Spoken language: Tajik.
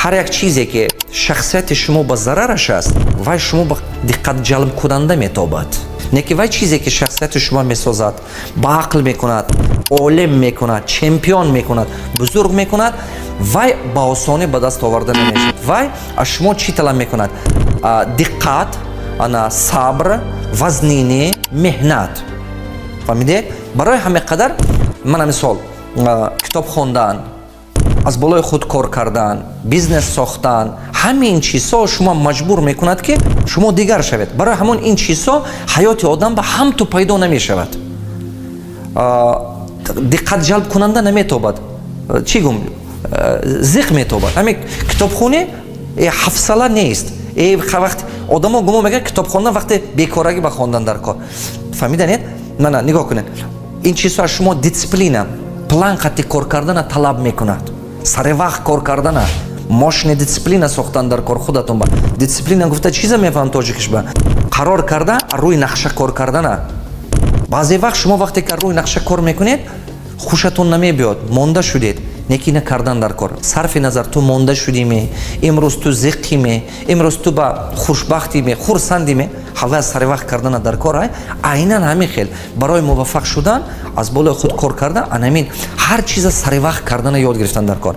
Ҳар як чизе, ки шахсияти шумо ба зарараш аст, вай шумо ба диққатҷалбкунанда метобад. Не ки вай чизе, ки шахсияти шумо месозад, ба ақл мекунад, олим мекунад, чемпион мекунад, бузург мекунад, вай ба осонӣ ба даст оварда намешавад. Вай аз шумо чӣ талаб мекунад? Диққат, ана сабр, вазнинӣ, меҳнат. Фаҳмидед? Барои ҳамин қадар, мана мисол, китоб хондан, аз болои худ кор кардан, бизнес сохтан, ҳамин чизҳо шумо маҷбур мекунад, ки шумо дигар шавед. Барои ҳамон ин чизҳо ҳаёти одам ба ҳамту пайдо намешавад, диққат ҷалбкунанда наметобад. Чӣ гум, зиқ метобад. Ҳамин китобхонӣ ҳафсала нест. Вақт одамо гумон мекунад, китобхондан вақте бекорагӣ ба хондан дар кор. Фаҳмиданед? Мана, нигоҳ кунед, ин чизҳо аз шумо дисциплина, план қати кор кардана талаб мекунад, сари вақт кор кардана, мощный дисциплина сохтан дар кор худатон. Ба дисциплина гуфта чиза мефаҳам тоҷикиш ба? Қарор карда, рӯи нақша кор кардана. Баъзе вақт шумо вақте ки рӯи нақша кор мекунед, хушатон намебиёд, монда шудед, неки ина кардан дар кор. Сарфи назар, ту монда шудиме имрӯз, ту зиққиме имрӯз, ту ба хушбахтиме, хурсандиме, ҳавай сари вақт кардана дар кор. Айнан ҳамин хел барои муваффақ шудан аз болои худ кор кардан, анамин ҳар чиза сари вақт кардана ёд гирифтан дар кор.